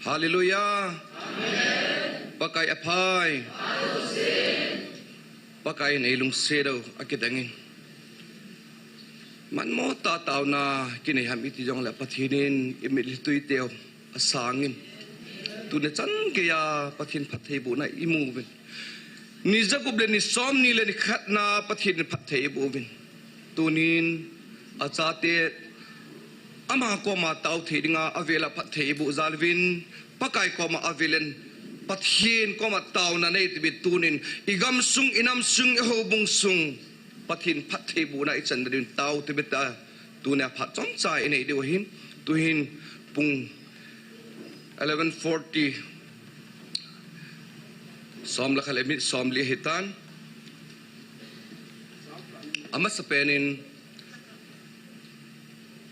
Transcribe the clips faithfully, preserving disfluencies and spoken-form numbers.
Hallelujah. Pakai aphai. Pakai in eilungset u akidang in. Manmo tah taona kinei ham iti jongle Pathen in imitlhi tui teu asang in. Tuni chan geiya Pathen phattheibohna imu uvin. Ni jagup le ni somni le ni khatna Pathen in phatthei iboh uvin. Tunin achate ama koma tao thei dinga avela phatthei iboh jal uvin, Pakai koma avelin Pathen koma taona nei tiuvin tunin igamsung, inamsung, ihoubung sung Pathen phattheibohna ichan ding tao tiuvin ta. Tunia phat chomcha inei diu ahin, tuhin pung eleven forty, som le khat le minute somli ahitan. Amasapen in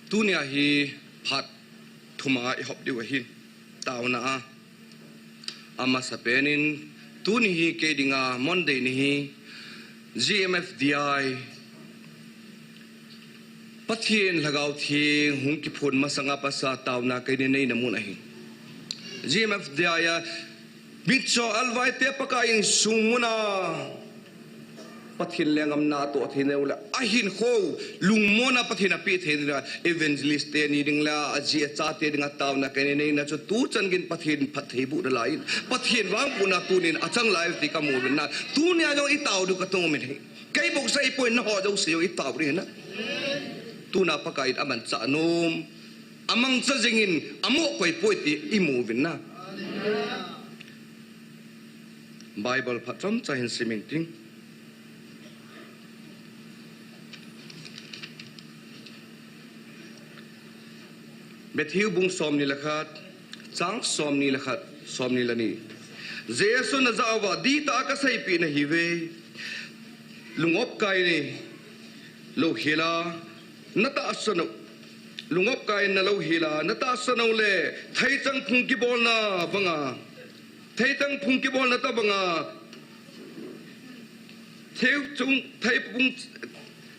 tunia hi phat thuma ihop diu ahin, taona a. Amasapen in tuni hi kei dinga Monday ni hi G M F D I Pathen Lhagao Theng hung kiphon masanga pat a taona kei nei neina mun ahi. G M F D I a mitcho alvai te Pakai insung muna Pathen lenggam na atoh thei nau le, ahinkho lungmonna Pathen apeh thei nau le, evangelist teni ding le, aji achate dinga taona kei nei neina chu tuchan geiyin Pathen phattheiboh nalai in, Pathen vangbohna tunin achang lai ti kamu uvin na, tunia jong itao diu katong umin ahi. Kei bou sei poi, nangho jouse jong itao ding ahi na. Tuna Pakai in amanchah nom, amangcha jingin, amoh koi poi ti imu uvin na. Bible phat chomcha hin sim inting. Matthew bung somni le khat, chang somni le khat, somni le ni. Jesun ajah uva, Dihtah a kaseipeh nahiuve. Lung-op kai in louhel a natahsan u. Lung-op kai in nalouhel a natahsan u le, theichang phung kibolna banga Theichang phung kibolna tobanga, theichung, theiphung,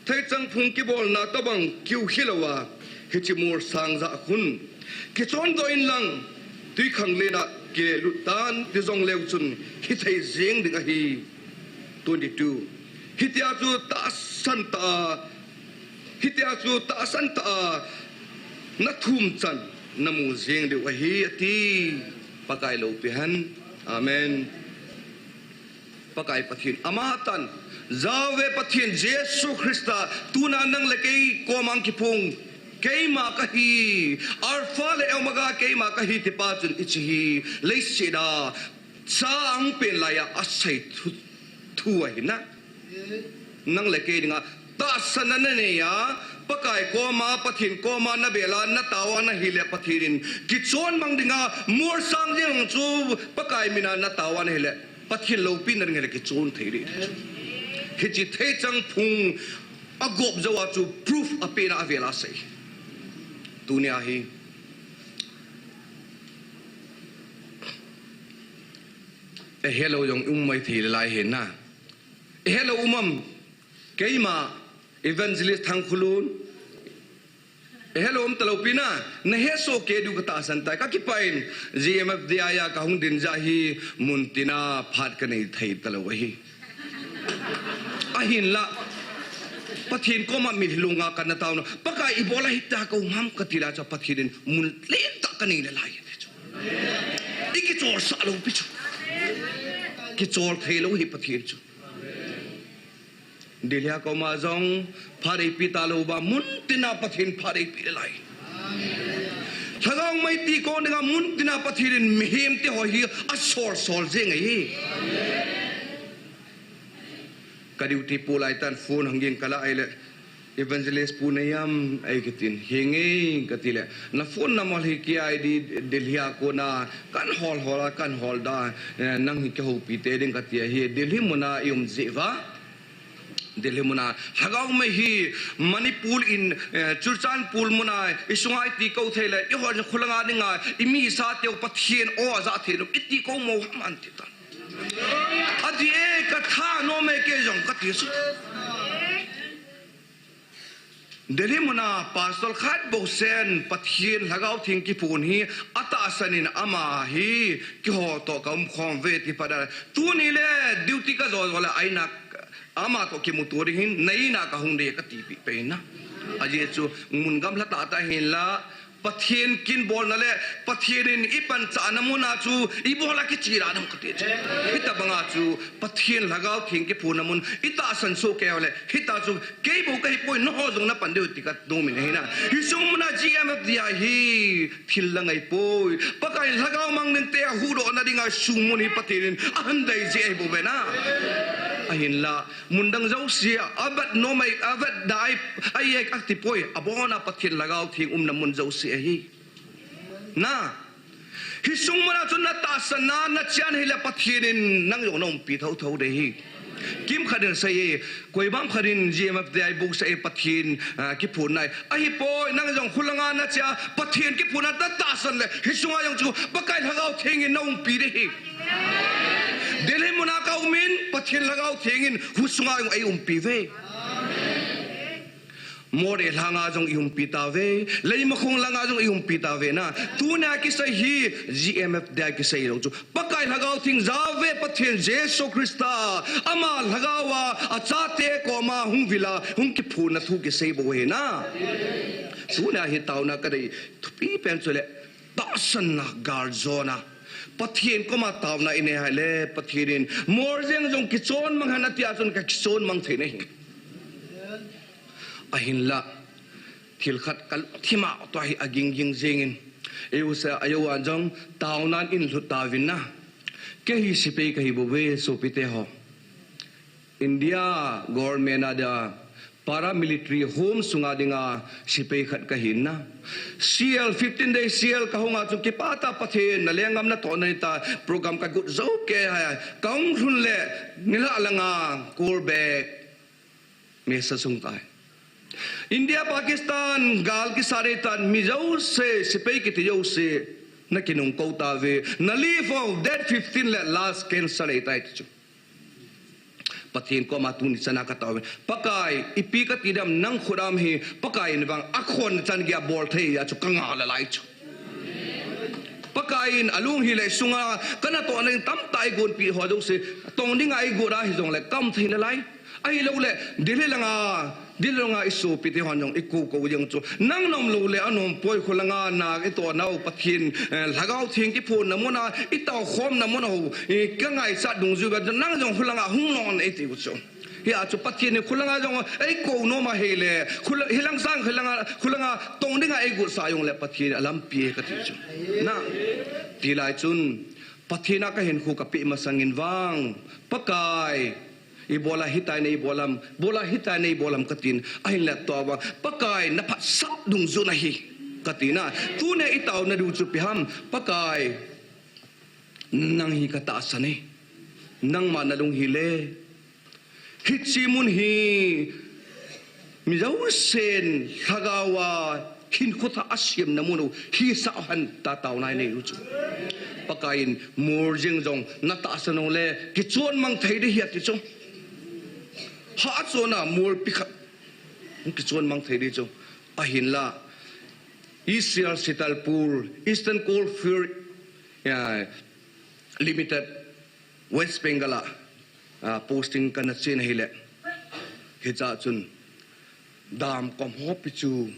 theichang phung kibolna tobang kiu hilou a, hiche molsang jah a khun kichondoh inlang, twikhanglen a kilut tan, ti jongleu chun hithei jeng ding ahi. Twenty-two. Hitia chu tahsan tah a, hitia chu tahsan tah a nathum chan namu jeng diu ahi, ati. Pakai loupi hen. Amen. Pakai Pathen, amatah in, Jahve Pathen Jesu Christa, tuna nang le kei koma hung kiphong, keima kahi, Alpha le Omega keima kahi, ti pa chun hiche hi leiset a cha ahung pen laiya asei thu, thu ahi na. Nang le kei dinga tahsanna nanei a, Pakai koma, Pathen koma nabel a, natao a nahi le Pathen in kichon mang dinga, molsang jeng chu Pakai mina natao a nahi le, Pathen loupina ding le kichon thei ding. Hiche theichang phung agop jou a chu proof apehna avel a asei. Tunia hi Ahelou jong um maithei le lai hen na. Ahelou um am, keima Evangelist Thangkhulun. Ahelou um talou pi na, nahe soh kei diu katahsan tai. Kakipah in, G M F D I a kahung din jeh hi, muntina phat kanei thei talou ahi. Ahinla, Pathen koma mitlhi lunga kana taona, Pakai ibola hitia kaum ham kati la chu Pathen in mun lentah kanei nalai ahi chu. I kichol sah lou pi chu. Kichol thei lou hi Pathen chu. Delhi a koma jong phat eipe talou va, muntina Pathen phat eipe nalai. Lhagao mei ti kon dinga muntina Pathen in mihem te ho hi asol sol jeng ahi. Ka duty pu lai tan phone hung ging kala ahile, Evangelist pu nahi am, ei kitin, hi nge kati le, na phone number hi kei a hi di, Delhi a kona, kan hol hol a, kan hol da, eh, nang hi kihoupi tei ding kati ahi, Delhi muna i um jeh uva. Delhi muna, lhagao mei hi, Manipur in, eh, Churachandpur muna, i sunga i ti kou thei le, i hol kholanga dinga, i mi sa teu Pathen o aja thei lou, i ti kou mo ham an ti ta. Adih e, ka tha nom e kei jong kati chu. Delhi muna pastor khat bou sen Pathen Lhagao Theng kiphon hi atahsan in ama hi keiho toh kaum khom uve ti phat a. Tuni le duty kajo jo le a-in a ama toh kimuto ding ahin, na-in a kahung ding kati peh peh in na. Ajeh chu mun gamla tah tah ahin la, Pathen kin bolna le Pathen in ipanchahna mun a chu ibol a kichai dan ham kati chu. Hitabang a chu Pathen Lhagao Theng kiphonna mun itahsan soh kei uleh, hitia chu kei bou kahi poi, nangho jong napan diu ti kanom in ahi na. Hiche mun a G M F D I hi thil la ngai poi. Pakai Lhagao mang ninte a huhdoh na ding a sung mun hi Pathen in ahin dei jeh ahi bou ve na. Ahin la, mun dang jouse a, avet nom ai, avet da ai, ai ai kati poi, abon a Pathen Lhagao Theng umna mun jouse ahi. Na, hiche mun a chun natahsan a, nachan hile Pathen in nang jong naumpi thotho ding ahi. Kimkhat in asei e, koima khat in G M F D I bouseh e Pathen, ah, kiphonna. Ahipoi, nang jong khulanga nache a, Pathen kiphonna natahsan le, hiche sunga jong chu Pakai Lhagao Theng in naumpi ding ahi. Delhi muna kaum in, Pathen Lhagao Theng in hiche sunga jong eiumpi uve. Moreh langa jong eiumpi tauve, Leimakhong langa jong eiumpi tauve na. Tunia kisei hi G M F D I kisei lou chu. Pakai Lhagao Theng, Jahve Pathen Jesu Christa, ama Lhagao a achate koma hung vil a, hung kiphonna thu kisei bou ahi na. Tunia hi taona kadei thupi pen chu le tahsanna galjona. Pathen koma taona inei hile, Pathen in mol jeng jong kichon mang hen atia chun kakichon mang thei nahi. Ahin la, thil khat kalungthim a toh hi aging ging jing in. Eiho sa, eiho a jong taonan eilhut tauvin na. Kei hi sepai kahi bou ve, sopite ho. India government a dia paramilitary home sunga dinga sepai khat kahin na. C L fifteen day C L kahung a chun kipah tah Pathen na lenggam natohna nita program kagot jou kei a. Kahung lhun le nilhah langa call back message ahung tai. India, Pakistan, gal kisat ding tan mi jouse, sepai kiti jouse, nakinung kou tauve, na leave of date fifteen le last cancel ahitai ti chu. Pathen koma tuni chana kataovin. Pakai, ipi kati ding ham nang khut a hi, Pakai in vang akhon chan gei a bol thei a chu kangah le lai chu. Pakai in alung hi le sunga, kanatohna ding tamtah eigonpeh ho jouse, tong dinga eigot a hijongle kaum thei nalai. Ahilouleh, Delhi langa, Delhi langa isopite hon jong eikou kou jeng chu. Nang naum lou le anom poi, khulanga na itoh nau Pathen, eh, Lhagao Theng kiphonna mun a, itao khomna mun a ho, eh, kangaichat dungjuiya, nang jong khulanga hung lhon eiti u chu. Hia chu Pathen in khulanga jong eikou nom a hile, khula-, hilang sang khulanga, khulanga tong dinga eigot sah jongle Pathen in alampi e kati chu. Na, tilai chun, Pathen a kahinkho kapeh masangin vang, Pakai, ibola hitia nei bol ham, bola hitia nei bol ham katin, ahinla tua vang, Pakai, naphatsah dungjuiya hi, kati na. Tunia itaona diu chu ipi ham, Pakai, nang hi katahsan e, nangma nalung hile, hiche mun hi, mi jousen Lhagao a hinkho thah a semna mun u hisah hen tia taona inei u chu. Pakai in mol jeng jong natahsan jongle kichon mang thei ding ahi ati chu. Hah chon a molpi khat kichon mang thei ding chu. Ahinla, E C L Sitalpur, Eastern Coalfield, ya, Limited, West Bengal a, ah, posting kana chen ahile. Hichea chun, dam kom ho pi chu.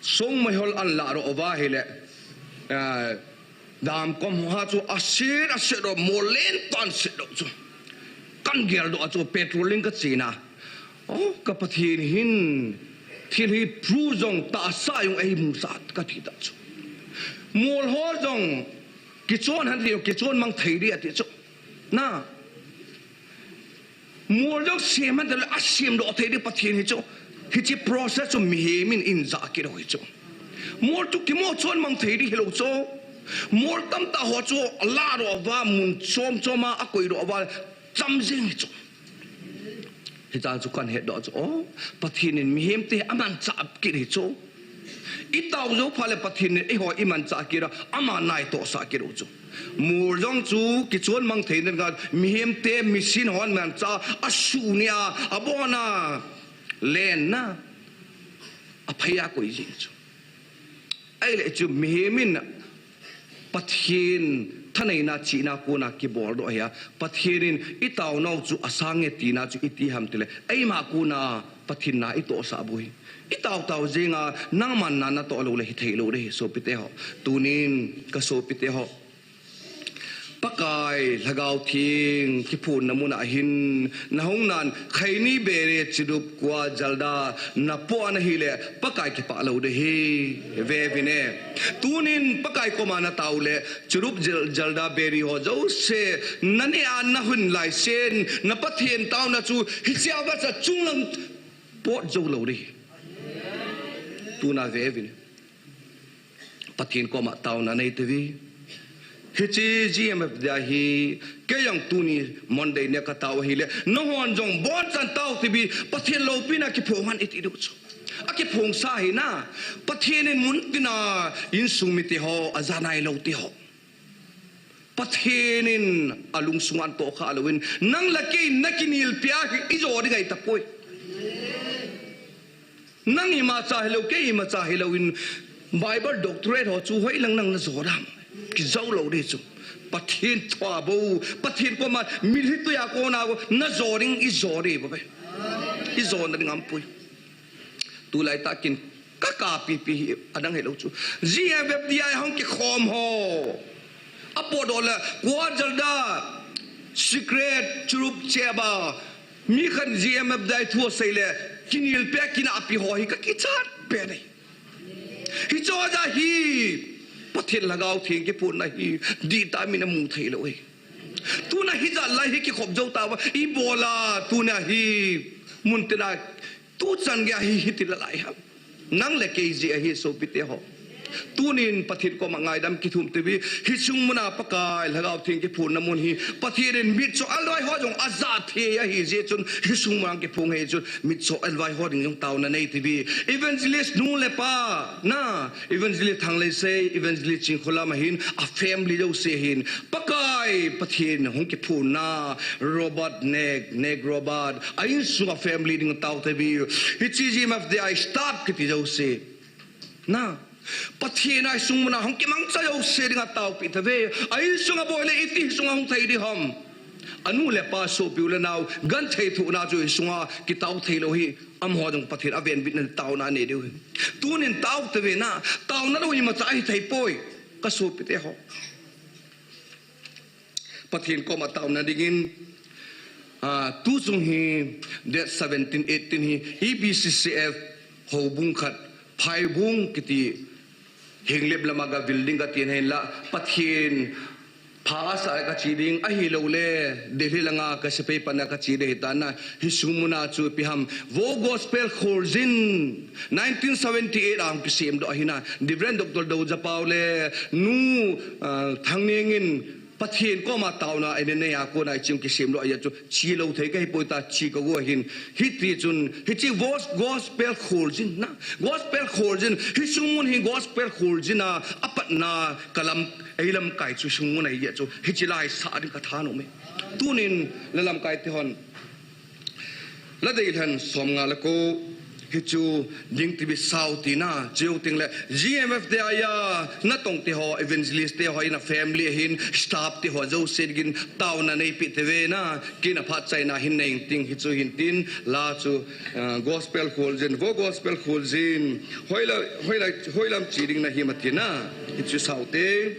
Songmei hol an lahdoh uva ahile. Ah, dam kom ho ha chu aset, aset doh, mol len pan set doh chu. Kan geldoh a chu petrol in kachen a. Oh, ka Pathen hin, thil hi pru jong tahsa jong eimusah kati ta chu. Mol ho jong, kichon hen ti, kichon mang thei ding ati chu. Na. Mol jong sem hen tile, asemdoh thei ding Pathen hi chu. Hiche process chu mihem in eijah kit u hi chu. Mol chu kimo chon mang thei ding hilou chu. Mol tamtah ho chu alahdoh uva, mun chom chom a akoidoh uva, cham jeng hi chu. Hitia chu kan hetdoh chu, oh, Pathen in mihemte amanchah kit hi chu. Itao jou phat le Pathen in eiho imanchah kit a, ama naitohsah kit u chu. Mol jong chu kichon mang thei ding khat, mihemte, machine hon manchah, asuh nia, abon a, len na. phei a koi jing chu. Ahile chu mihem in Pathen thaneina chihna kona kibol doh ahi a, Pathen in i taonau chu asang e tina chu iti ham tile, eima kona Pathen na i tohsah bou hi. I tao tao jing a, nangman na natoh lou le hithei lou ding ahi sopite ho. Tunin ka sopite ho, Pakai Lhagao Theng kiphonna mun a hin nahung nan khaini bere chirup kua jalda napoh na hile Pakai kipah lou ding ahi. Ve vin e. Tunin Pakai koma natao le chirup jal-, jalda beri ho jouse nane a nahung lai sen na Pathen taona chu hichea vasa chunglang pot jou lou ding ahi. Tuna ve vin e. Pathen koma taona nei tauve. Hiche G M F Day hi, kei jong tuni Monday ni ka tao ahile, nahon jong bonchan tao tauve, Pathen loupina kiphong hen iti diu chu. Akiphong sa hi na, Pathen in mun tina insung mite ho, ajanai lou te ho. Pathen in alungsung a natoh kha louvin, nang le kei nakinelpi a hi ijo ding ahi tapoi. Nang imacha hilou, kei imacha hilou in Bible doctorate ho chu hoilang nang najo dam. Kijou lou ding chu. Pathen thua bou, Pathen koma mitlhi tui a kona bou, najo ding ijo ding bou ve. Ijona ding aumpoi. Tulai tah kin ka kapi pi hi adang hilou chu. G M F D I hung kikhom ho. Apodoh le, kua jalda, cigarette, churup cheba, mi khat G M F Day thu asei le, kinelpi a kinapi ho hi kakichat pen ahi. Hiche a hi, Pathen Lhagao Theng kiphonna hi, dihtah min amu thei lou ahi. Tuna hijat lai hi kikhop jou tauva, ibola, tuna hi, mun tina, tuchan gei a hi, hiti la lai ham. Nang le kei jeh ahi sopite ho. Tunin Pathen koma ngaidam kithum tauve, hiche mun a Pakai Lhagao Theng kiphonna mun hi, Pathen in mitcho alvai ho jong ajat thei ahi jeh chun, hiche mun a kiphong ahi chun, mitcho alvai ho ding jong taona nei tauve. Evangelist nu le pa, na, Evangelist Thangleisei, Evangelist Chingkholam ahin, a family jouse ahin, Pakai Pathen hung kiphonna, Robert Nek, Nek Robert, a insung a family ding tao tauve. Hiche G M F D I staff kiti jouse. Na, Pathen a insung mun a hung kimangcha jouse ding ataopi tauve. A insung a boi le iti insung a hung thei ding ham. Anu le apa sopi u le nao, genthei thohna chu insung a kitao thei lou hi. Amaho jong Pathen avenbitna taona anei diu ahi. Tunin tao tauve na, taona lou imacha hithei poi. Ka sopite ho. Pathen koma taona dingin, ah, tuchung hi date seventeen, eighteen hi E B C C F houbung khat, Phaibung kiti Henglep lama gavil ding kati ahinla, Pathen pha asah a kache ding, ahilou le Delhi langa ka sepai panna kache ding ahitan na, hiche mun a chu ipi ham, World Gospel Kholjin, nineteen seventy-eight a hung kisemdoh ahi na, Reverend Doctor Doujapao le Nu, ah, Thangneng in Pathen koma taona anei a kona hiche hung kisemdoh ahi chu, che lou thei kahi poi tia che kago ahin, hiti chun, hiche Gos-, Gospel Kholjin na, Gospel Kholjin, hiche mun hi Gospel Kholjin a, apatna kalam, eilamkai chu hiche mun ahi jeh chu, hiche lai sa ding kathanom e. Tunin, la lamkai te hon. La deilhen som nga le ko, hichu ding tauve sao tina, cheu ting le, G M F te a, natong te ho, evangelist te ho, ina family ahin, staff te ho, jouse dingin, taona neipi tauve na, kina phat chaina hin nei ting, hichu hin tin, la chu, ah, Gospel Kholjin, World Gospel Kholjin, hoila, hoila, hoilam che ding nahi matina, hichu sao te.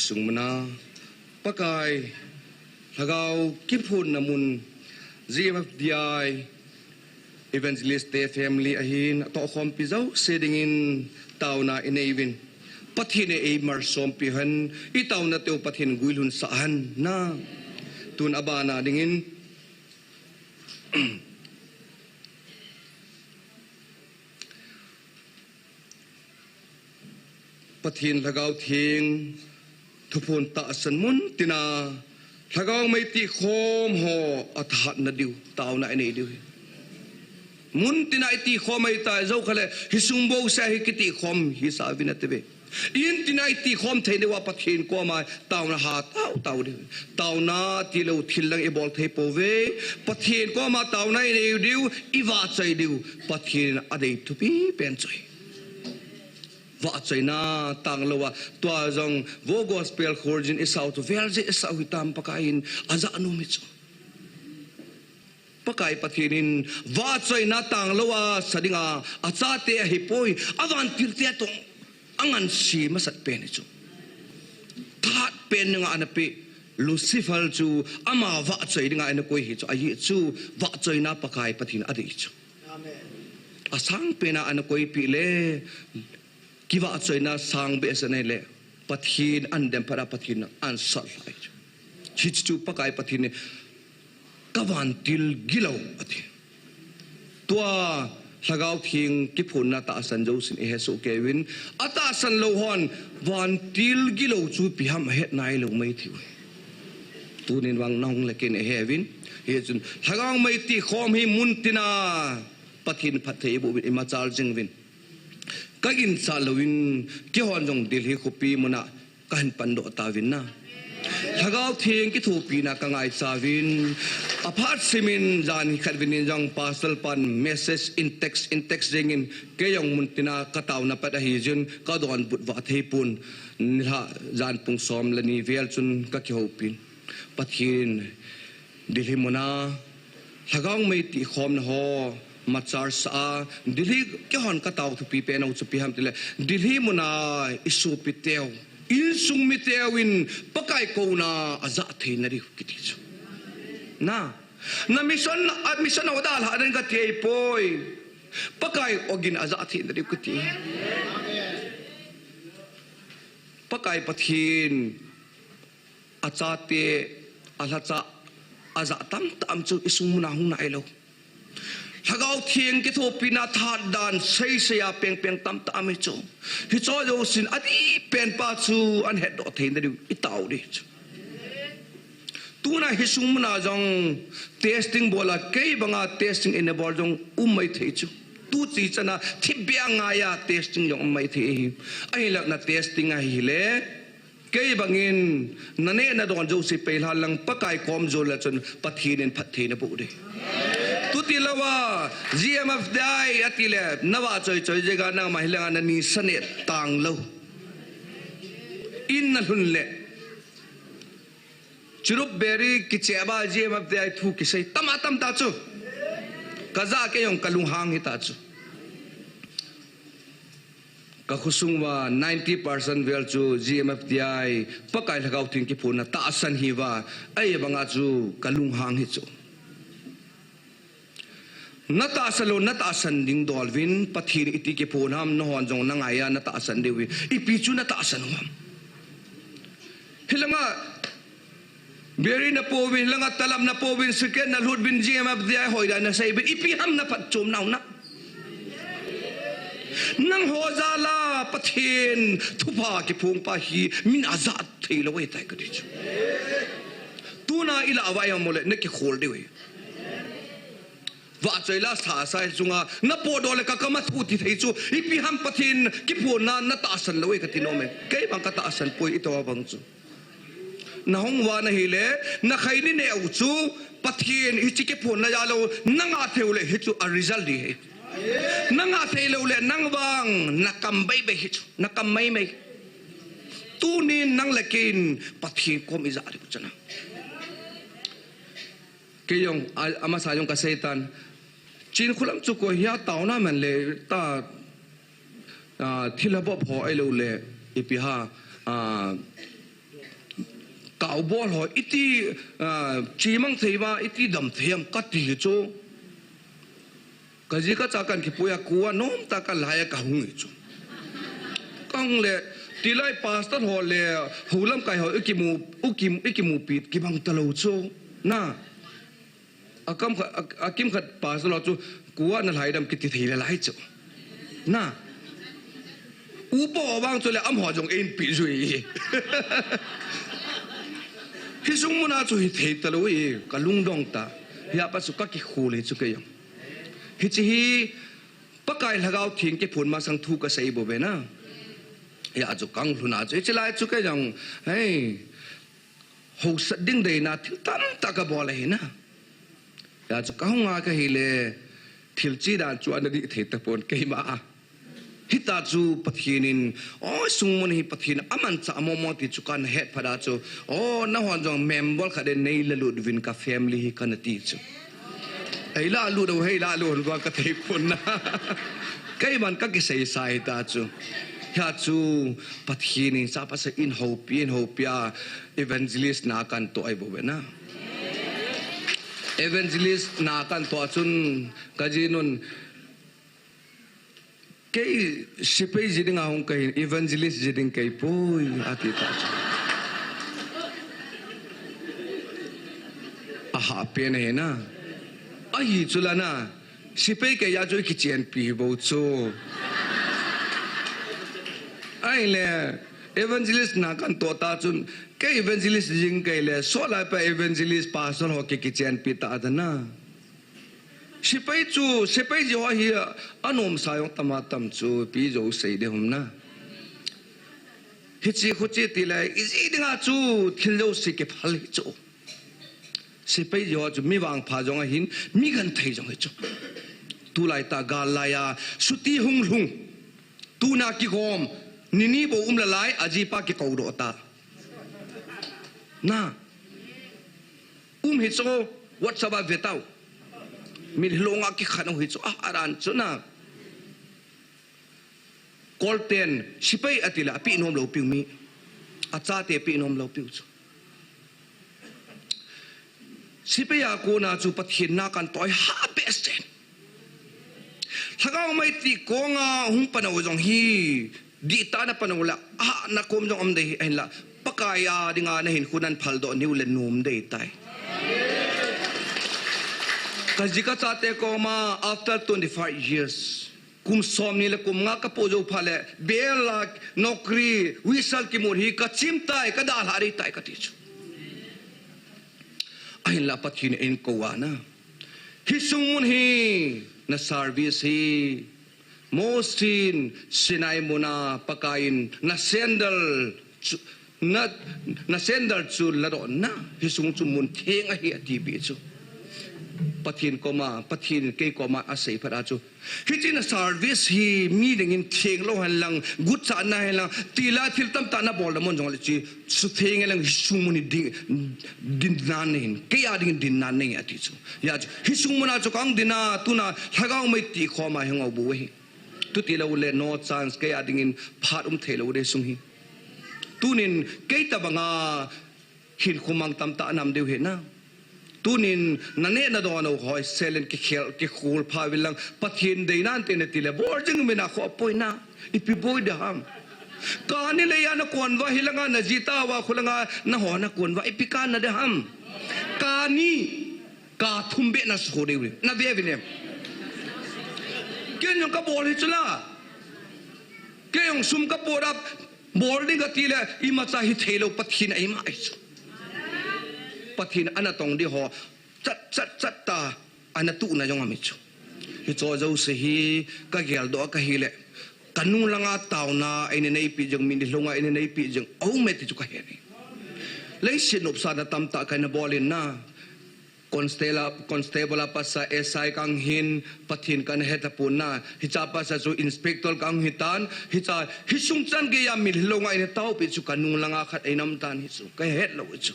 Sungmuna, Pakai, Lhagao kiphonna mun, G M F D I, Evangelist te family ahin, atohkhompi jouse dingin, taona inei uvin. Pathen in eimalsompi hen, itaona teu Pathen guilhun sah hen, na. Tun abana dingin, Pathen Lhagao Theng thuphon tahsan mun tina Lhagao mei tihkhom ho athat na diu, taona inei diu hi. Mun tina itikhom ahitai, jokhale, hisung bouseh hi kitikhom hisa uvin ati uve. In tina itikhom thei diu a Pathen koma taona ha tau tau diu. Taona tilou thil lang ibol thei pouve. Pathen koma taona inei diu, ivahchoi diu. Pathen in adei thupi pen chu ahi. Vahchoina tanglou a, tua jong vo gospel khorjin isau chu, vel jeh isau hitam Pakai in ajah nom hi chu. Pakai Pathen in vahchoina tanglou a sa dinga achate ahipoi, avantil te toh anganse masat pen hi chu. Thahat pen dinga ana pe Lucifer chu ama vahchoi dinga ana koi hi chu, ahi chu vahchoina Pakai Pathen adei chu. Amen. Asang pena ana koipeh le, kivahchoina sang behseh na hile, Pathen an dem phat a Pathen an sat lhai chu. Hichu Pakai Pathen in, ka vantil gilou ati. Tua Lhagao Theng kiphonna tahsan jousen ihesoh kei uvin, atahsan lou hon vantil gilou chu ipi ham ahet nailou mai thei uve. Tunin vang nahung le kei in ihe uvin, hichun Lhagao mei tihkhom hi mun tina Pathen phatthei iboh uvin imachal jing uvin. Ka ginchat louvin, keihon jong Delhi khopi muna kahin pandoh tauvin na. Lhagao Theng kithopina kangaicha uvin, aphat simin jan khat uvin in jong pastor pan message in text, in text jengin, kei jong mun tina kataona pat ahi jeh in kadonbut vah thei pon, nilhah jan pung som le ni vel chun kakihoupin. Pathen Delhi muna Lhagao mei tihkhomna ho machal sah a, Delhi keihon katao thupi pen u chu ipi ham tile, Delhi muna isopi teu, insung mi teuvin Pakai kouna ajah thei na diu kiti chu. Na, na mission, a mission a dalha nan kati ahipoi. Pakai ogin ajah thei na diu kiti. Pakai Pathen achate, alhacha, ajah tamtam chu isung muna hung nailou. Lhagao Theng kithopina thahat dan seisei a pengpeng tamtam hi chu. Hicho jousen adih pen pa chu ahin hetdoh thei na diu itao ding chu. Tuna hisung muna jong testing bol a kei banga testing eina bol jong um mai thei chu. Tu chichan a thipbeh a ngai a testing jong um mai thei ahi. Ahinlah na testing ahile, kei bangin, naneh nadon jouse peilha lang Pakai kom jol le chun Pathen in phatthei naboh ding. Tuti louva, G M F D I atile, navahchoi choi jeh a nangma hilanga nani sa neh tanglou. In nalhun le. Churup beri kicheba G M F D I thu kisei. Tam a tam ta chu. Kajah kei jong kalunghang hita chu. Kakhosung uva ninety percent vel chu G M F D I, Pakai Lhagao Theng kiphonna tahsan hiuva, ahivanga chu kalunghang hi chu. Natahsan lou, natahsan ding dol uvin, Pathen iti kiphon ham, nahon jong nangai a natahsan diu vin, ipi chu natahsan u ham. Hilanga, beri napo uvin, hilanga talap napo uvin, cigarette nalut uvin, G M F D I hoida nasei uvin, ipi ham naphatchomna u na. Nangho jal a Pathen thupha kiphong pa hi, min ajah thei lou ahitai kati chu. Tuna ilah uva imu le, nakikhol diu ahi. Vahchoi la sa sa chunga, napotdoh le kakam a thu ti thei chu, ipi ham Pathen kiphonna natahsan lou e kati nom e. Kei bang katahsan poi itoh bang chu. Nahung uva nahile, nakhai ni neh u chu, Pathen hiche kiphonna jal u, nangah thei u le hichu a result ding ahi. Nangah thei lou le, nang vang, nakam baibai hichu, nakam maimai. Tunin nang le kei in Pathen kom ijah diu chu na. Kei jong, a, amasa jong kasei tan. Chin khulam chu koi hia taona man le ta, a, thilha bop ho ahilou le, ipi ham, a, Taobol ho, iti, ah, chimang thei ma, iti dam thei am kati chu. Kaji kacha kan kipui a kua nom ta kalai a kahung hi chu. Kahung le, tilai pastor ho le, houlam kai ho, ikimu, ikim, ikimupi, kibang talou chu. Na. Akam kha, a, akim khat pastor ho chu, kua nalai dam kiti thei le lai chu. Na. Upa ho vang chu le amaho jong einpi jui. Hi sung muna chu hithei talou hi, kalungdong ta. Hia pa chu kakikhu le chu kei jong. Hiche hi, Pakai Lhagao Theng kiphon masang thu kasei bou ve na. Hia chu kanglhun a chu, hiche lai chu kei jong, hei, hausat ding deina thil tamtah kabol ahi na. Hia chu kahung a kahi le, thil chi dan chu ana dih thei tapon keima a. Hita chu Pathen in, o, sung mun hi Pathen amanchah momo ti chu kana het phat a chu, o, nahon jong member khat in nei lalut uvin ka family hi kana ti chu. Ei lalut u, hei lalut u, kathei pon na. Keiman kakisei sa hita chu. Hia chu Pathen in chapa sa in houpi, in houpi a evangelist na kan toh ahi bou ve na. Evangelist na kan toh a chun kajinun Kei sepai ji ding a hung kahi, evangelist ji ding kei poi, ati ta chu. Ahahpen ahi na. Ahi chu la na. Sepai kei a chu kichenpi bou chu. Ahile, evangelist na kan toh ta chun, kei evangelist jing kei le, so lai pa evangelist pastor ho ki, kichenpi ta ta na. Sepai chu, sepai ji ho hi anom sa jong tama tam chu, pi jo sei de hom na. Hiche khuche ti lai, iji dinga chu thil jouse kiphal hi chu. Sepai ji ho chu mi vangpha jong ahin, mi genthei jong hi chu. Tulai ta gal lai a, suti hung lhung. Tuna kigom, nini bou um la lai, ajipa kikou doh ta. Na. Um hi chu, WhatsApp a ve tau. Mitlhi longa kikhan u hi chu, ah, aran chu na. Kolten, sepai ati le, api nom lou piu mi. Achate pi nom lou piu chu. Sepai a kona chu Pathen na kan toh ahi ha behseh. Lhagao mei ti konga hung pan u jong hi, dihtah na pan u le, ah, na kom jong um dei ahin la, Pakai a dinga na hinkho nan phal doh niu le nom dei tai. Kaji kachate koma, after twenty-five years, kum som ni le kum nga kapoh jou phat le, bel la, nokri, whistle kimut hi kachim tai, kadalha dei tai kati chu. Ahin la Pathen in eikou a na. Hi sung mun hi, na service hi, Mosin, Sinai muna, Pakai in, na sandal, chu, na, na sandal chu ladoh na, hi sung chu mun theng ahi ati pi chu. Pathen koma, Pathen kei koma asei phat a chu. Hiche na service hi mi dingin theng lou hen lang, guchatna hen lang, tila thil tamtah na bol na mun jong le chu, sutheng hen lang, hi sung mun hi ding, dinna nei hin, kei a dingin dinna nei ati chu. Hia chu, hi sung muna chu kahung din a, tuna lhagao mei ti khoma hi ngau bou ahi. Tuti lou le no chance kei a dingin phat um thei lou de sung hi. Tunin kei tabanga hinkho mang tamtah anam diu hi na. Tunin na neh na don u hoi selen kikhel, kikhol pha uvin lang Pathen deina nante nati le bol jing uvin a kho apoi na. Ipi boi de ham. Kani leiya na kon uva hilanga na jita uva khulanga na ho na kon uva ipi kana de ham. Kani Ka thum beh na so deu le, na ve uvin em? Ken jong ka bol hi chu la. Kei jong sum ka pot a, bol ding kati le, imacha hithei lou Pathen a ima ahi chu. Pathen ana tong ding ho, chat, chat, chat ta, ana tuhna jong aum hi chu. Hicho jouse hi, ka geldoh a kahi le, ka nung langa taona, eina neipi jing, mitlhi longa eina neipi jing, aum e ti chu ka he. Leiset nopsahna tamtah kana bol in na, Constable, Constable a pasal S I kahung hin, Pathen kana hetapon na, hicha pasal chu Inspector kahung hitan, hicha, hi sung chan geiya mitlhi longa eina taopi chu ka nung langa khat eina um tan hi chu, ka het lou chu.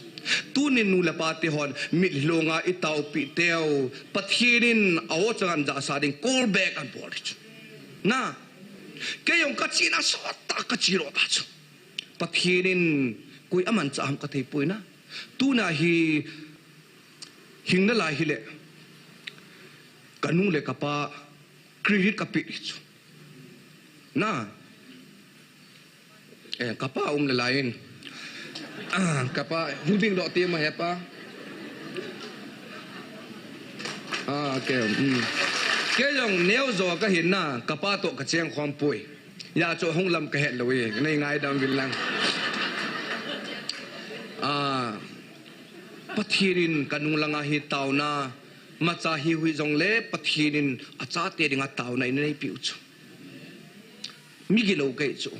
Tunin nu le pa te hon, mitlhi longa i taopi teu, Pathen in a o changan jahsa ding call back abol chu. Na, kei jong ka chihna sot ta ka chi lou ta chu. Pathen in koi amanchah ham ka thei poi na. Tuna hi hing nalai hile, kanu le kapa credit kapeh chu. Na. Eh, kapa um nalai in. Ah, kapa, hung ding doh ti ma hepa. Ah, okay. Hmm. Kei jong neo jo kahin na, kapa toh kacheng khom poi. Hijeh chun hung lam kahet lou e, nei ngaidam uvin lang. Ah, Pathen in kanung langa hi taona, macha hiu hijongle Pathen in achate dinga taona eina neipeh u chu. Mi gilou kahi chu.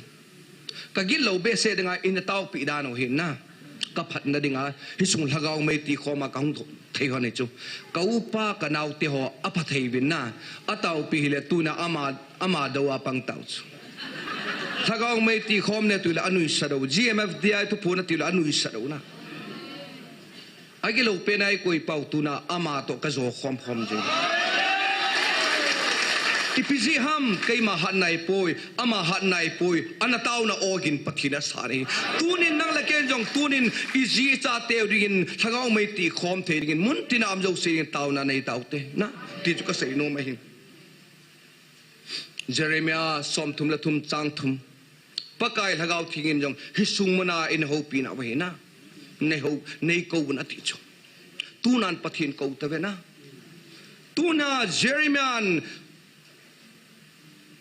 Kagilou behseh dinga eina taopeh dan u ahi na. Kaphatna dinga, hiche sung lhagao mei tikhom a kahung thei hon ahi chu. Ka upa, ka naote ho apha thei uvin na. Ataopeh hile tuna ama, ama dou a pang tau chu. Lhagao mei tikhom na tileh anuisat u. G M F D I thuphon na tileh anuisat u na. Agilou pen a eikoi pau tuna ama toh kajo khom khom jing. Ipi jeh ham, keima hatna ahipoi, ama hatna ahipoi, ana taona ogin Pathen asah ahi. Tunin nang le ken jong tunin iji ichateu dingin, lhagao mei tikhom thei dingin, muntina um jouse dingin taona nei taute. Na, ti chu kasei nom ahi. Jeremiah somthum le thum chang thum. Pakai Lhagao Theng in jong hiche sung muna eina houpina uva ahi na. Nei hou, nei kou un ati chu. Tunan Pathen kou tave na. Tuna Jeremiah in,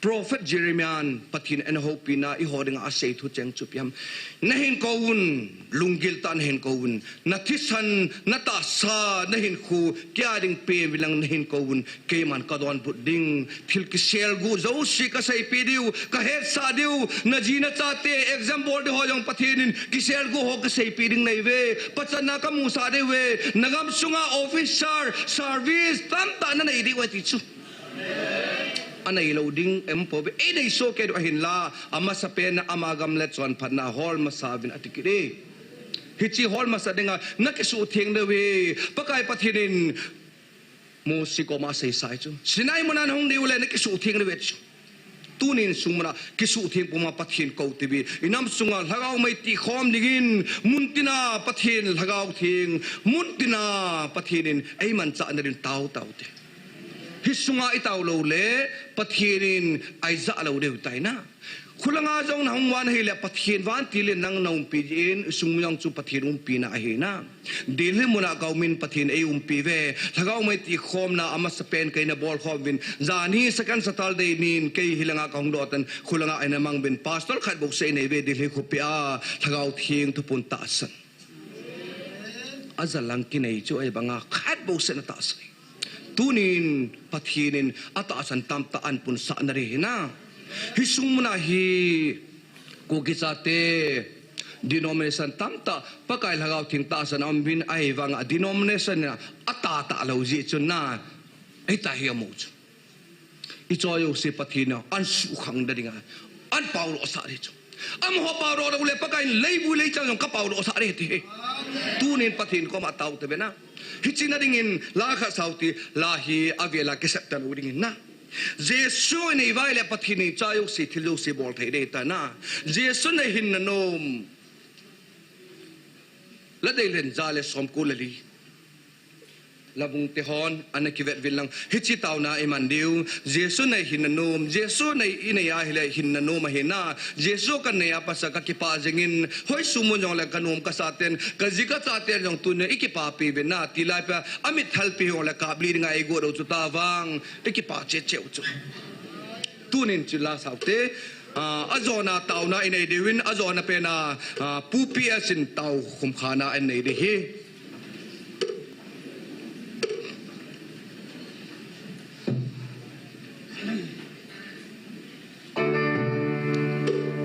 prophet Jeremiah in Pathen in eina houpina, eiho dinga asei thu cheng chu ipi ham. Nahin kou un, lunggil tah a nahin kou un. Na thisan, na tahsa, na hinkho, kei a ding pen uvin lang nahin kou un. Keiman kadonbut ding, thil kiselguh jouse kaseipeh diu, kahetsah diu, naji nachate, exam bol diu ho jong Pathen in kiselguh ho kaseipeh ding nahiuve, pachatna kamusah diuve, nagam sunga officer, service, tamtah nanei diu ahi ti chu. Anei lou ding, em pouve, einei soh kei diu ahinla, amasapen, ama gam le chonphatna hol masa uvin ati kit e. Hiche hol masa dinga, nakisuhtheng diu ahi, Pakai Pathen in, Mose koma asei sai chu. Sinai muna nahung diu le nakisuhtheng diu ahi chu. Tunin sung muna kisuhtheng puma Pathen kou tiuvin. Inam sunga lhagao mei tikhom dingin. Muntina Pathen Lhagao Theng. Muntina Pathen in eimanchah nadin tao taute. Hiche sunga itao lou le Pathen in eijah lou diu ahitai na. Khulanga jong nahung uva ahile Pathen vantil in nang naumpi jin, isung jong chu Pathen umpina ahi na. Delhi muna kaum in Pathen eiumpi uve, lhagao mei tikhomna amasapen kei nabol khom uvin, janhi second Saturday nin kei hilanga kahung doh tan, khulanga eina mang uvin, pastor khat bouseh inei uve Delhi khopi a, Lhagao Theng thuphon tahsan. Ajalang kinei chu ahivanga khat bouseh natahsan. Tunin Pathen in atahsan tamtah ahin punsah nading ahi na. Hiche sung muna hi Kuki chate denomination tamtah Pakai Lhagao Theng tahsan aum uvin ahivanga denomination in atah tah lou jeh chun na. Eita hi amu chu. Ichoi jouse Pathen in ahin suhkhang nadinga ahin paolosah ding chu. Amaho paolo lou le Pakai in leivui leichang jong kapaolosah ding ati. Tunin Pathen koma tao tave na. Hiche nadingin la khat sao hite, la hi avela kisep talou dingin na. Jesu inei uva ahile Pathen in icha jouse thil jouse bol thei ding ahitai na. Jesu nei hinna nom. Ladei len ja le somko le li. Labung te hon, ana kivet uvin lang. Hiche taona iman diu. Jesu nei hinna nom. Jesu nei inei ahile hinna nom ahi na. Jesu kanei a pat a kakipah jengin. Hoi sung mun jongle kanom kasa ten. Kaji kacha ten jong tuni ikipapi uvin na. Tilai pia amit thalpi jongle kap li dinga eigot u chu tavang. Ikipah cheh cheh u chu. Tunin chu la sao hite. Ah, ajona taona inei diuvin, ajona pena, ah, Pu P S in tao khumkhana inei ding ahi.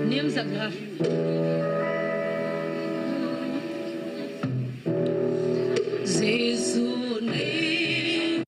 Niam sak la. Jesu nei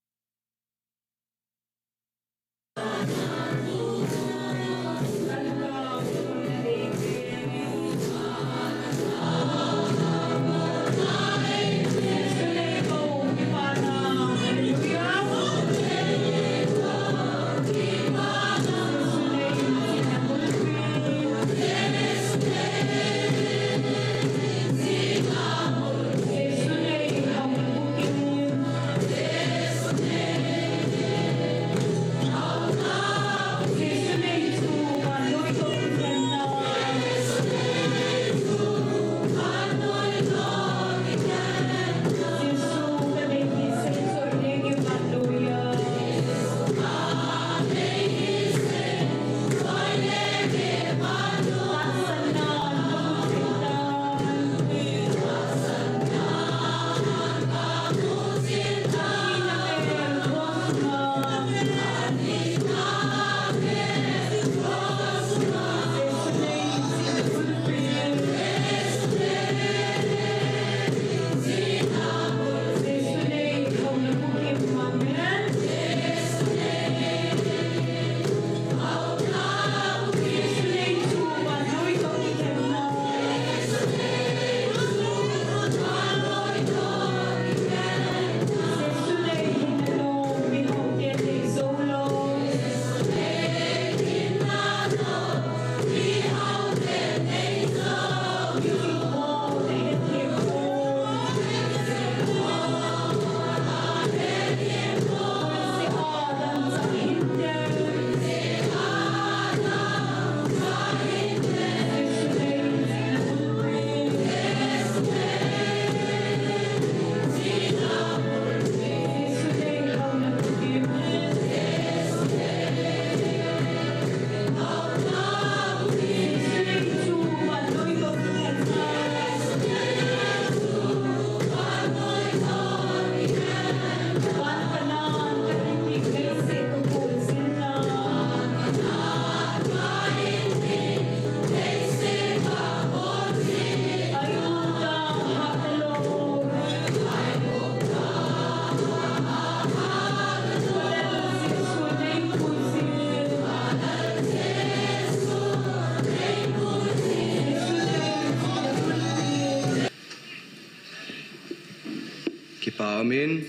Kipa umin,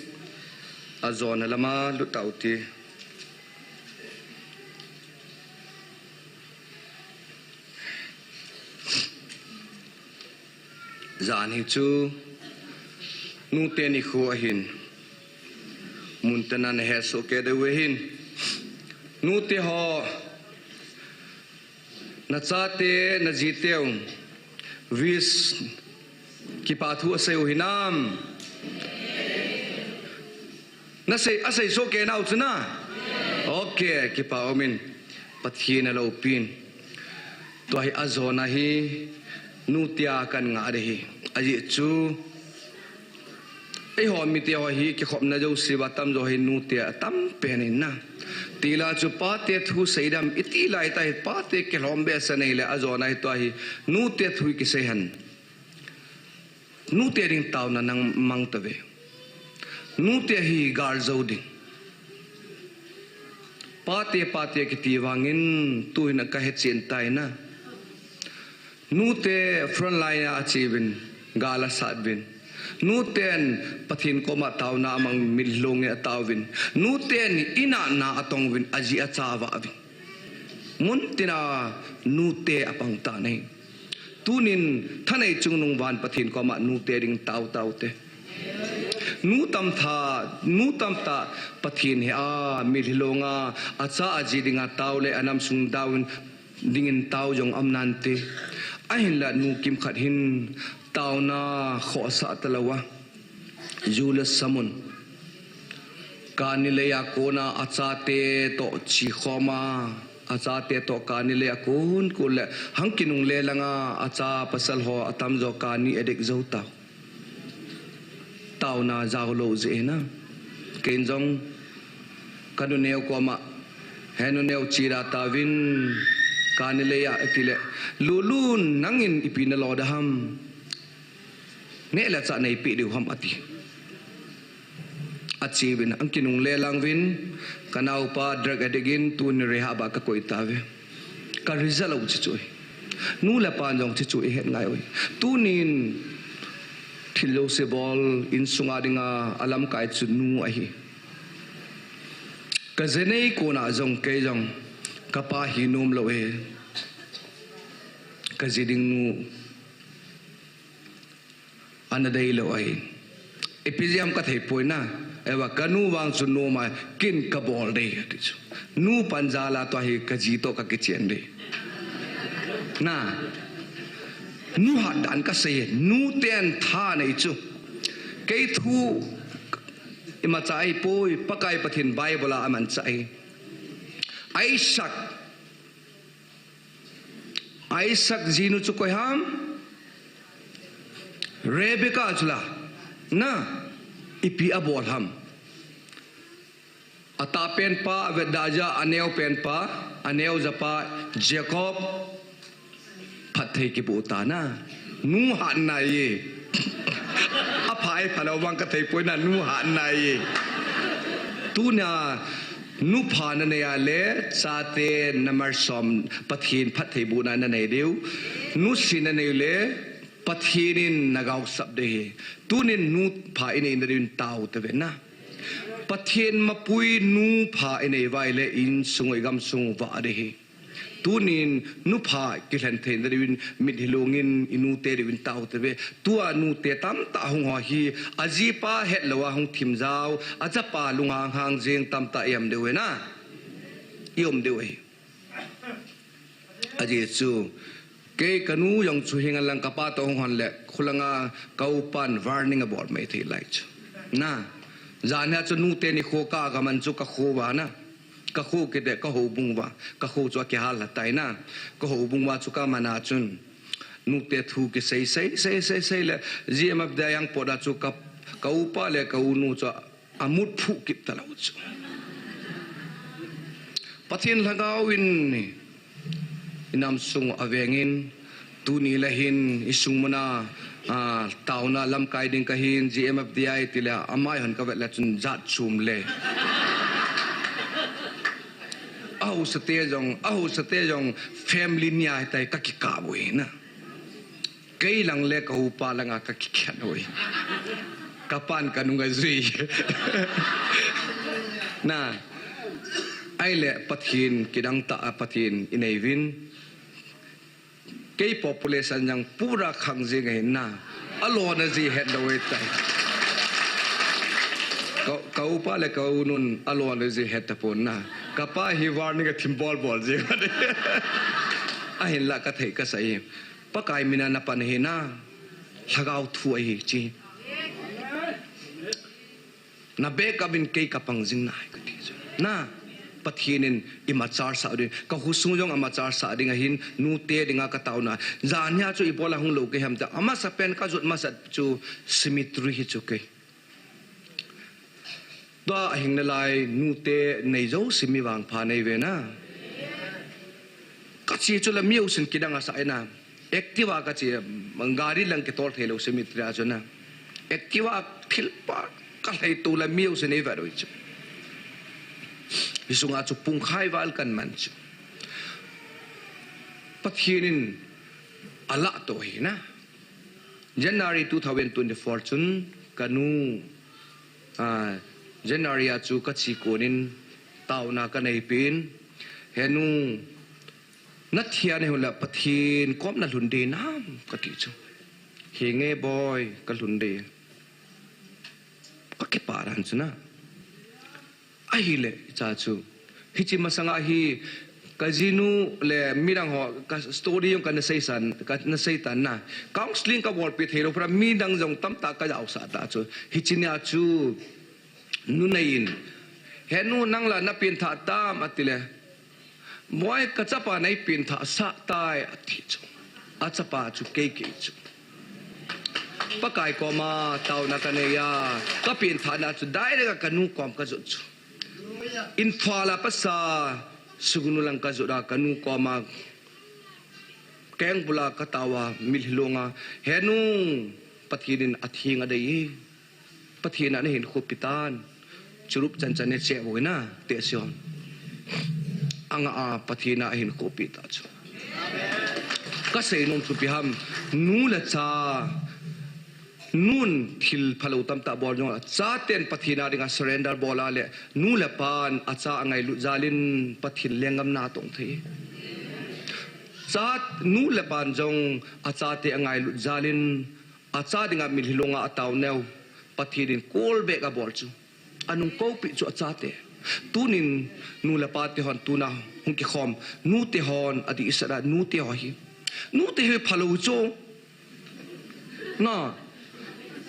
ajona lama lut tau hite. Jan hi chu nute nikho ahin, muntina nahet soh kei diu ahin. Nute ho, nachate, najiteu wish, kipa thu asei u hinam? Nasei, asei soh kei nau chu na? Ok, kipa umin. Pathen aloupin. Tua hi ajona hi nutea kan ngah ding ahi. Ajeh chu eiho mite ho hi kikhopna jouse uva tamjo hi nute atam pen in na. Tila chu pate thu seidam iti lai tah hi, pate kilhom behseh nei le ajona hi tua hi nute thu kisei hen. Nute ding taona nang mang tave. Nute hi gal jou ding. Pate, pate kiti vangin tuhin kahe chen tai na. Nute front line a ache uvin, gal asat uvin. Nuten Pathen koma taona amang, mitlhi lhungin ataovin. Nuten in a na atong uvin, aji achavah uvin. Muntina nute apang tan ahi. Tunin thanei chungnung van Pathen koma nute ding tao tao hite. Nu tamtah, nu tamtah Pathen he a, mitlhi lhunga acha aji dinga tao le anam sung dauvin dingin tao jong um nante. Ahinla nu kimkhat hin taona khohsah talou a, ju le sam un, kani leiya kona achate toh chekhom a, achate toh kani leiya kon kon le hung kinungle langa acha pasal ho atamjo kani addict jou tau. Taona jaolou jeh ahi na. Kei jong kanu neo koma, he nu neo, cheda tauvin kani leiya, atile, Lulu, nangin ipi nalo ding ham? Neh le chah neipeh diu ham, ati. Ache uvin, hung kinungle lang uvin, kanaopa drug addict in, tuni rehab a kakoi tauve. Ka result u chu chu ahi. Nu le pan jong chu chu ihet ngai uve. Tunin thil jouse bol, insunga dinga alamkai chu nu ahi. Ka jinei kona jong kei jong kapa hi nom lou e. Ka ji ding nu ana deilou ahi. Ipi jeh ham kathei poi na. Eiva kanu vang chu nom a, kin kabol ding ati chu. Nu pan jal a tua hi kaji toh kakichen ding. Na. Nu hat dan kasei e, nuten thanei chu. Kei thu imacha ahipoi, Pakai Pathen Bible a amanchah ahi. Isaac Isaac jinu chu koi ham? Rebecca chu la. Na, ipi abol ham? Atahpen pa, avetda jeh a aneopen pa, aneoja pa, Jacob, phatthei kiboh tan a. Nu hatna ahi. Apha e, phalou vang kathei poi na, nu hatna ahi. Tunia, nu pha nanei a le, chate namalsom, Pathen phattheibohna nanei diu. Nusi nanei u le, Pathen in nagaosap ding ahi. Tunin nu pha inei nadiuvin tao tave na. Pathen mapui nu pha inei uva ahile insung u, igamsung u vah ding ahi. Tunin nu pha kilhen thei nadiuvin mitlhi lhungin inute diuvin tao tave. Tua nute tamtah hung ho hi ajipa hetlou a hung thim jao, achapa lunghang hang jing tamtah i-um diu ahi na. I-um diu ahi. Ajeh chu, kei kanu jong chu hinga lang kapa toh hung hon le, khulanga kaupan warning abol mai thei lai chu. Na, jan hi chu nute nikho ka, kaman chu kakho uva na. Kakho kiti, kahoubung uva. Kakho chu akihal lha tai na. Kahoubung uva chu kaman a chun, nute thu kisei, sei, sei, sei, sei le, G M F D I a hung pot a chu ka, kaupa le kaunu chu amut phuh kit talou chu. Pathen lhagao in inam sung avengin, tuni le hin isung muna, a, taona lamkai ding kahin, G M F D I tile, amai hon kavet le chun jat chom le. Ahaosate jong, ahaosate jong family nia hitai kakikap u ahi na. Kei lang le kaupa langa kakikhen u ahi. Kapan kanung ajui. Na. Ahile Pathen kidang tah a Pathen inei uvin. Kei population jong pura khang jing ahi na. Alona ji het lou ahitai. Ka, ka upa le ka u nun alona ji het tapon na. Kapa hi warning a thim bol bol jing. Ahinla kathei kasa e. Pakai mina napan ahi na. Lhagao thu ahi chi. Na backup in kei kapang jing nai kati chu. Na, Pathen in imachal sah ding, ka khosung jong amachal sah ding ahin, nute dinga kataona. Jan hia chu ibola hung lou kei ham tia, amasapen kajot masat chu cemetery hi chu kei. Tua ahing nalai, nute nei jouse mi vangpha nei ve na. Kache chu la mi jousen kidang asah e na. Activa kache, gari lang kitol thei lou cemetery a chu na. Activa thilpha kalhai tou la mi jousen eivet u chu. Hisunga chu pungkhai val kaman chu. Pathen in alah to ahi na. January two thousand twenty-four chun kanu, ah, January a chu kache konin taona kanei pin. Henu, nathian ahile Pathen kom nalhun ding ham kati chu. Henge boi, kalhun ding. Kakipah dan chu na. Ahile, cha chu. Hiche masanga hi, kajinu le midang ho, ka story jong kana seisan, kana seitan na. Counseling kabolpi thei lou, pra midang jong tamtah kajaosah ta chu. Hiche nia chu, nu nei in. Henu nang la napenthah tam atile. Boi kachapa nei penthah sah tai ati chu. Achapa chu kei kei chu. Pakai koma taona kanei a, kapenthahna chu direct a kanu kom kajot chu. Imphal a pasa, Sugnu lang kajot a kanu koma. Keng bula kataoa, mitlhi longa, henu Pathen in atheng adei e. Pathen a nahin khopi tan. Churup chan chan ne che bo na, te sion. Anga a Pathen a ahin khopi ta chu. Kasei nom chu ipi ham, nu le cha, nun thil phalou tamtah bol jong a, chaten Pathen a dinga surrender bol a le, nu le pan acha angailut jal in Pathen lenggam na tong thei. Cha, nu le pan jong achate angailut jal in, acha dinga mitlhi longa atao neo, Pathen in call back abol chu. Anung koupi chu achate. Tunin nu le pate hon tuna hung kikhom. Nute hon adih sah a nute ho hi. Nute hi phalou chu. Na.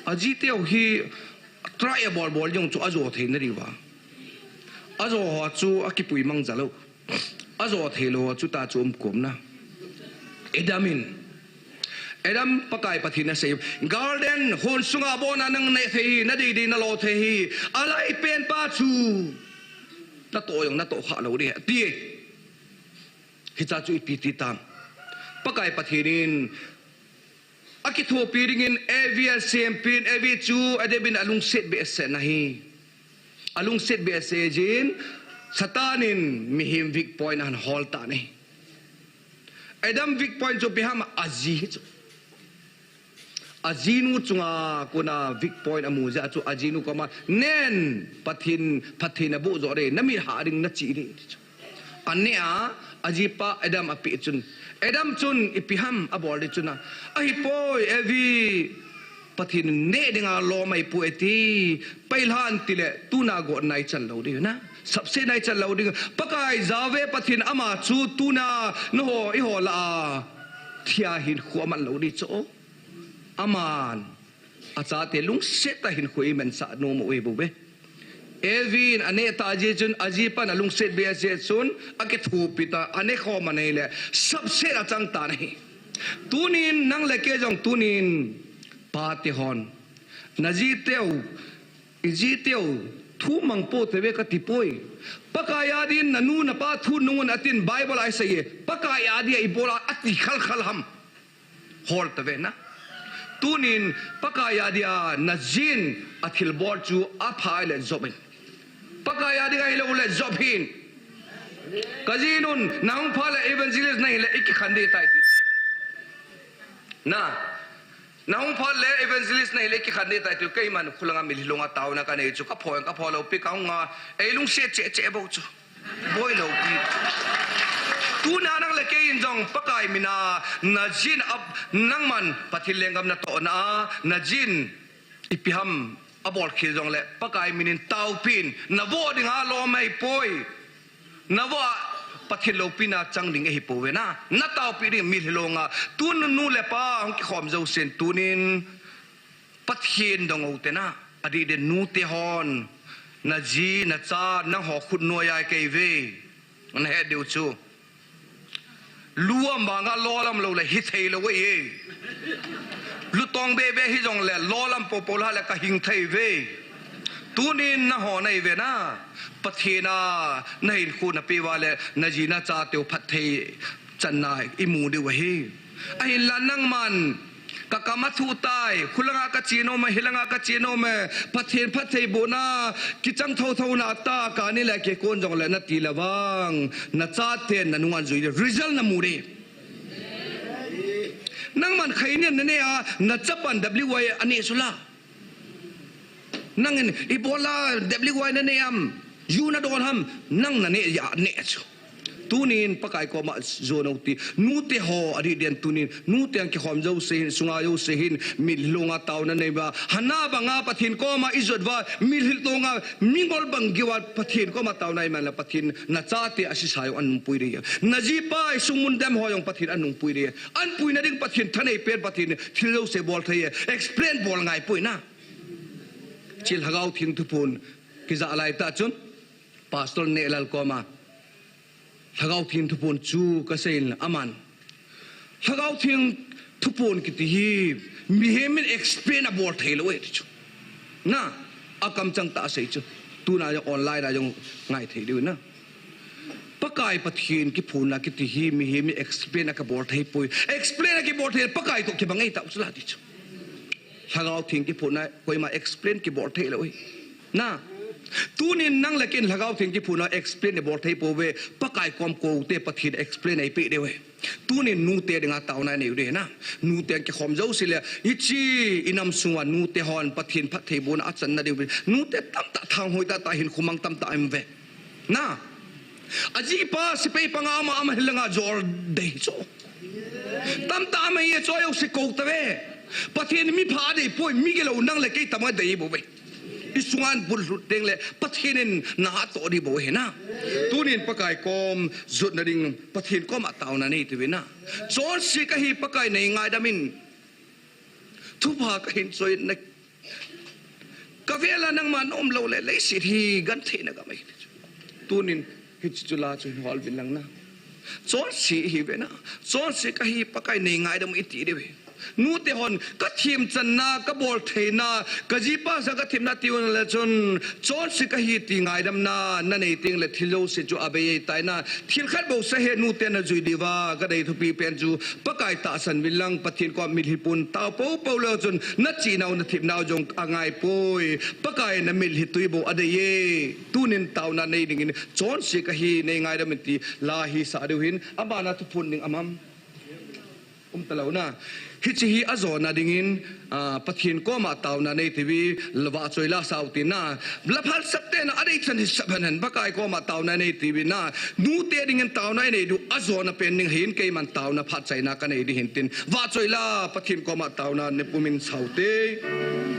Ajite ho hi try abol bol jong chu ajo thei nadiu va. Ajo ho chu akipui mang jalou. Ajo thei lou chu ta chu um kom na. Adam in. Adam Pakai Pathen in asei. Garden hon sunga abon a nang neh thei hi, nadei dei nalo thei hi. Alai pen pa chu. Natoh jong natoh kha lou ding, ati e. Hicha chu ipi ti tam. Pakai Pathen in akithopi dingin Evi asempin, Evi chu Adam in alungset behseh na hi. Alungset behseh jin, Satan in mihem weak point ahin hol tan ahi. Adam weak point chu ipi ham, aji hi chu. Ajinu chunga kona weak point amu jeh a chu ajinu koma nen Pathen, Pathen aboh jo ding, namit hah ding nachi ding ti chu. Aneh a, ajipa Adam apeh chun. Adam chun ipi ham abol ding chun a. Ahipoi, Evi, Pathen in neh dinga lom ahipoi ati. Pailhan tile, tuna got nai chan lou ding na. Sapse nai chan lou ding. Pakai Jahve Pathen ama chu tuna, naho, eiho lah a. Thia hinkho aman lou ding chu. Aman. Achate lungset a hinkho imansah nom u ahi bou ve. Evi in aneh tah jeh chun ajipan alungset behseh chun akithopi ta, aneh khom anei le sapset achang tan ahi. Tunin nang le kei jong tunin pate hon. Najiteu, ijiteu, thu mang pou te ve kati poi. Pakai a din nanu napa thu nungun atin Bible a asei e. Pakai a dia ibola ati khal khal ham. Hol ta ve na. Tunin Pakai a dia najin athilbol chu apha le Job in. Pakai a dia ahilou le Job hin. Kajinun nahung pha le evangelist nahi le ikikhen ding tai ti. Na. Nahung phat le evangelist nahi le kikhen ding tai tiu, keiman khulanga mitlhi longa taona kanei chu, kapho, kapho lou pi kahunga, ei lungset cheh cheh bou chu. Boi lou pi. Tuna nang le kei in jong Pakai mina, najin ap, nangman Pathen lenggam natohna a, najin ipi ham abol khel jongle, Pakai minin taopin, navoh dinga lom ahipoi. Navoh a Pathen loupina chang ding ahipouve na. Nataopi ding mitlhi longa. Tun nu le pa hung kikhom jousen tunin Pathen dong u te na. Adih den nute hon. Naji, nacha, nangho khut noiya kei ve. Nahet diu chu. Lu am banga lol am lou le hithei lou e. Lutong bebe hijongle lol am popo lha le kahing thei ve. Tunin nahon ahi ve na. Pathen a nahinkho napeh uva le naji nacha teu phatthei channa imu diu ahi. Ahinla nangman Ka kam athuh tai, khulanga kache nom e, hilanga kache nom e, Pathen phattheibohna, kichang thotho na ta, kani le kikon jongle nati le vang, nachaten nanunga jui ding, result namu ding. Nangman khainian nanei a, nachapan W Y anei sula. Nangin, ibola W Y nanei am, ju nadol ham, nang nanei a neh chu. Tunin Pakai koma jona u ti. Nute ho adih den tunin. Nute ang kikhom jouse hin, sunga jouse hin. Mitlhi longa taona nei uva. Hannah banga Pathen koma ijot uva. Mitlhi longa mingol bang geiya Pathen koma taona iman le Pathen nachate asisa jong anungpui ding. Najipa isung mun dem ho jong Pathen anungpui ding. Anpuina ding Pathen thanei pen Pathen thil jouse bol thei e. Explain bol ngai poi na. Chule Lhagao Theng thuphon kija lai tah chun. Pastor Nehlal koma. Lhagao Theng thuphon chu kasei in aman. Lhagao Theng thuphon kiti hi mihem in explain abol thei lou e ti chu. Na, akamchang tah asei chu. Tuna jong online a jong ngai thei diu na. Pakai Pathen kiphonna kiti hi mihem in explain akibol thei poi. Explain akibol thei Pakai toh kibang ahi tah u chu la ti chu. Lhagao Theng kiphonna koima explain kibol thei lou e. Na. Tunin nang le kei in Lhagao Theng kiphonna explain ibol thei pouve. Pakai kom kou te Pathen explain eipeh diu ahi. Tunin nute dinga taona nei u ding na. Nute ang kikhom jouse le. Hiche inam sunga nute hon Pathen phattheibohna achanna diu. Nute tamtah thanghoi tah tah hin khumang tamtah um ve. Na. Ajipa sepai panga ama ama hilanga jol dei chu. Tamtah ama hi chu ajouse kou tave. Pathen mi pha dei poi, mi gilou nang le kei tama dei bou ve. Isunga bul lhut teng le Pathen in natoh ding bou ahi na. Tunin Pakai kom jotna ding Pathen koma taona nei tiuvin na. Chonse kahi Pakai nei ngaidam in. Thupha kahin choi na. Kavela nangma naum lou le leiset hi gentheina gam ahi. Tunin hiche chu la chu hin hol uvin lang na. Chonse ihi uve na. Chonse kahi Pakai nei ngaidam iti diu ahi. Nute hon kathemchanna, kabol theina, kajipa sanga kathemna tiu le chun, chonse kahi ti ngaidamna nanei teng le thil jouse chu abei ahitai na. Thil khat bou sah hih e, nute najui diuva kadei thupi pen chu Pakai tahsan uvin lang, Pathen koma mitlhi pon tao poupou leu chun, nachihna u nathepna u jong angai poi. Pakai in namitlhi tui bou adei e. Tunin taona nei dingin, chonse kahi nei ngaidam in ti la hi sa diu hin, abana thuphon ding aum am? Um talou na. Hiche hi ajona dingin, ah, Pathen koma taona nei tiuve, la vahchoi la sao tin na. La phalsah tena adei chan hi sa phan hen, Pakai koma taona nei tiuvin na. Nute dingin taona inei diu ajona pen ding hin keiman taona phatchaina kanei ding hin tin. Vahchoi la Pathen koma taona nei pumin sao te.